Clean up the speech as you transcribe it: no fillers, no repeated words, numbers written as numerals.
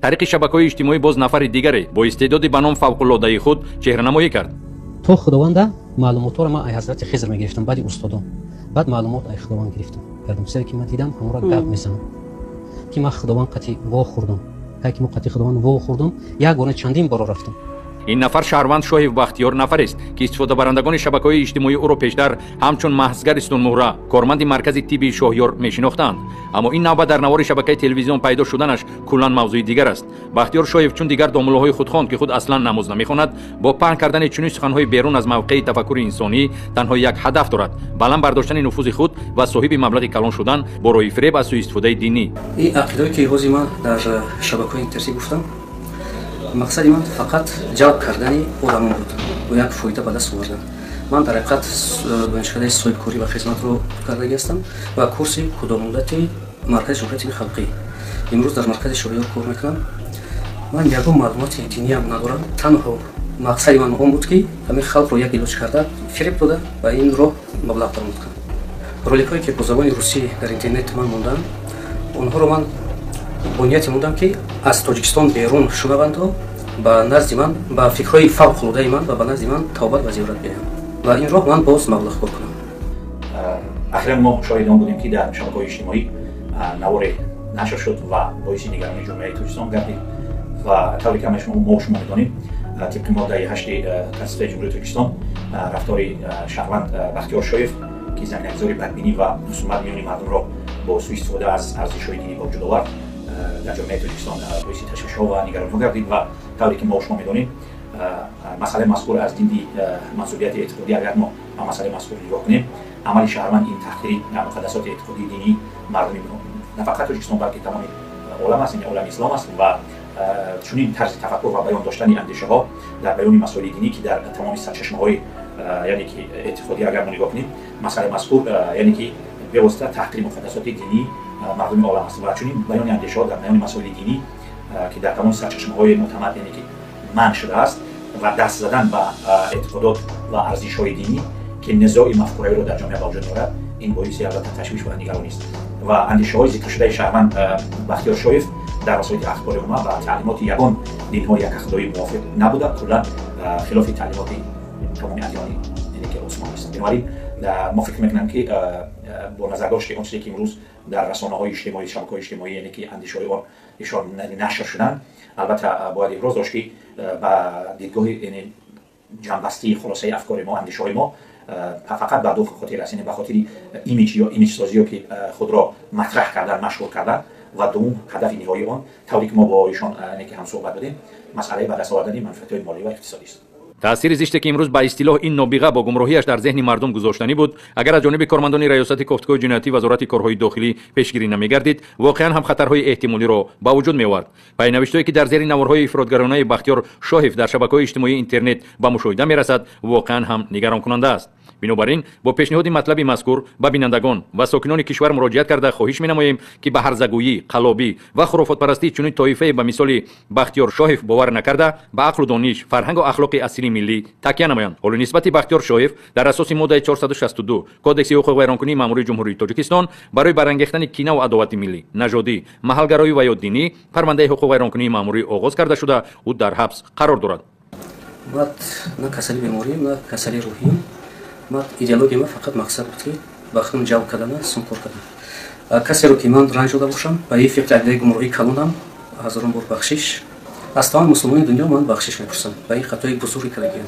Тариқи шабакаҳои иҷтимоӣ боз нафари дигаре бо истеъдоди ба ном фавқулодаи худ чеҳранамоӣ кард. То Худованда маълумотҳоро ман ай ҳазрати Хизр мегирифтам, баъди устодон, баъд маълумот ай Худованд гирифтам кардам. Саре ки ман дидам, ҳамора гап мезанам, ки ман Худованд қати во хӯрдам. Кай ки мо қати Худованд во хӯрдам, як бора, чандин боро рафтам. Ин нафар шаҳрванд Шоҳев Бахтиёр нафарест, ки истифодабарандагони шабакаҳои иҷтимоӣ ӯро пештар ҳамчун маҳзгари сутунмуҳра, корманди маркази тибби Шоҳёр мешинохтанд. Аммо ин навбат дар навори шабакаи телевизион пайдо шуданаш куллан мавзӯи дигар аст. Бахтиёр Шоҳев, чун дигар домуллоҳои худхон, ки худ аслан намоз намехонад, бо паҳн кардани чунин суханҳои берун аз мавқеи тафаккури инсонӣ танҳо як ҳадаф дорад: баланд бардоштани нуфузи худ ва соҳиби маблағи калон шудан бо роҳи фиреб аз сӯистифодаи динӣ. Ин ақидаое ки ҳозир ман дар шабакаҳои интернетӣ гуфтам, мақсади ман фақат ҷалб кардани одамон буд бо як фоида ба даст овардан. Ман дар ҳақиқат донишкадаи соҳибкорӣ ва хизматро кардагӣ ҳастам ва курси кӯтоҳмуддати Маркази ҷумҳурияти тибби халқӣ. Имрӯз дар маркази Шоҳиёр кор мекунам. Ман ягон маълумоти диниям надорам. Танҳо мақсади ман он буд, ки ҳамин халқро як илоҷ карда, фиреб дода, ба ин роҳ маблағ даромад кунам. Роликҳое ки бо забони русӣ дар интернет ман мондаам, онҳоро ман бо нияте мондам, ки аз Тоҷикистон берун шунаванду ба назди ман, ба фикрҳои фавқулодаи ман ва ба назди ман тавбат ва зиёрат биёянд ва ин роҳ ман боз маблағ кор кунам. Ахиран мо шоҳидон будем, ки дар шабакаҳои иҷтимоӣ наворе нашр шуд ва боиси нигаронии ҷомеаи Тоҷикистон гардид. Ва тавре ки ҳамаи мо шумо медонем, тибқи моддаи 8-и Конститутсияи Ҷумҳурии Тоҷикистон, рафтори шаҳрванд Бахтиёр Шоев, ки заминагузори бадбинӣ ва хусумат миёни мардумро бо сӯистифода аз арзишҳои динӣ ба вуҷуд овард, дар ҷомеаи Тоҷикистон боиси ташвишҳо ва нигарониҳо гардид. Ва тавре ки мо шумо медонем, масъалаи мазкур аз диди мансубияти эътиқодӣ, агар мо ба масъалаи мазкур нигоҳ кунем, амали шаҳрванд ин таҳқири муқаддасоти эътиқодии динии мардуми на фақат Тоҷикистон, балки тамоми олам аст, яъне олами ислом аст. Ва чунин тарзи тафаккур ва баён доштани андешаҳо дар баёни масоили динӣ, ки дар тамоми сарчашмаҳои, яъне ки эътиқодӣ агар мо нигоҳ кунем, масъалаи мазкур, яъне ки бевосита таҳқири муқаддасоти динии мардуми олам аст. Ва чунин баёни андешаҳо дар баёни масоили динӣ, ки дар тамоми сарчашмаҳои мӯътамад, яъне ки манъ шудааст, ва даст задан ба эътиқодот ва арзишҳои динӣ, ки низои мафкураиро дар ҷомеа ба вуҷуд меорад, ин боиси албатта ташвиш ва нигаронист. Ва андешаҳои зикршудаи шаҳрванд Бахтиёр Шоев дар васоити ахбори омма ба таълимоти ягон динҳои якахудоӣ мувофиқ набуда, куллан хилофи таълимоти тамоми адёни, яъне ки осмон аст. Бинобар ин мо фикр мекунам, ки бо назардошти он чизе ки имрӯз дар расонаҳои иҷтимоӣ, шабакаҳои иҷтимоӣ, яъне ки андешаҳои он ишон нашр шуданд, албатта бояд иброз дошт, ки ба дидгоҳи, яъне ҷамъбастии хулосаи афкори мо, андешаҳои мо фақат ба ду хотир аст, яъне ба хотири имиҷ ё имиҷсозӣ, ё ки худро матраҳ кардан, машҳур кардан, ва дуввум ҳадафи ниҳоии он, тавре ки мо бо ишон, яъне ки ҳамсӯҳбат будем, масъалаи ба даст овардани манфиатҳои молӣ ва иқтисодӣ аст. Таъсири зиште, ки имрӯз ба истилоҳ ин нобиға бо гумроҳиаш дар зеҳни мардум гузоштанӣ буд, агар аз ҷониби кормандони Раёсати кофтукоҳи ҷиноятӣ Вазорати корҳои дохилӣ пешгирӣ намегардид, воқеан ҳам хатарҳои эҳтимолиро ба вуҷуд меовард. Пайнавиштҳое, ки дар зери наворҳои ифротгаронаи Бахтиёр Шоҳев дар шабакаҳои иҷтимоии интернет ба мушоҳида мерасад, воқеан ҳам нигаронкунанда аст. Бинобар ин бо пешниҳоди матлаби мазкур ба бинандагон ва сокинони кишвар муроҷиат карда, хоҳиш менамоем, ки ба ҳарзагӯӣ, қаллобӣ ва хурофотпарастии чунин тоифае ба мисоли Бахтиёр Шоҳев бовар накарда, ба ақлу дониш, фарҳангу ахлоқи асили миллӣ такя намоянд. Ҳоло нисбати Бахтиёр Шоҳев дар асоси моддаи 462 Кодекси ҳуқуқвайронкунии маъмурии Ҷумҳурии Тоҷикистон барои барангехтани кинаву адовати миллӣ, нажодӣ, маҳалгароӣ ва ё динӣ парвандаи ҳуқуқвайронкунии маъмурӣ оғоз карда шуда, ӯ дар ҳабс қарор дорад. Баъд на касали беморием, на касали рӯҳием. Ман идеология ма фақат мақсад буд, ки ба худам ҷалб кардана, сум кор кардан. Касеро ки ман ранҷ дода бошам, ба ин фикри ақидаи гумроҳии калонам, ҳазорон бор бахшиш. Аз тамоми мусулмони дунё ман бахшиш мепурсам ба ин хатои бузурги кардагиам.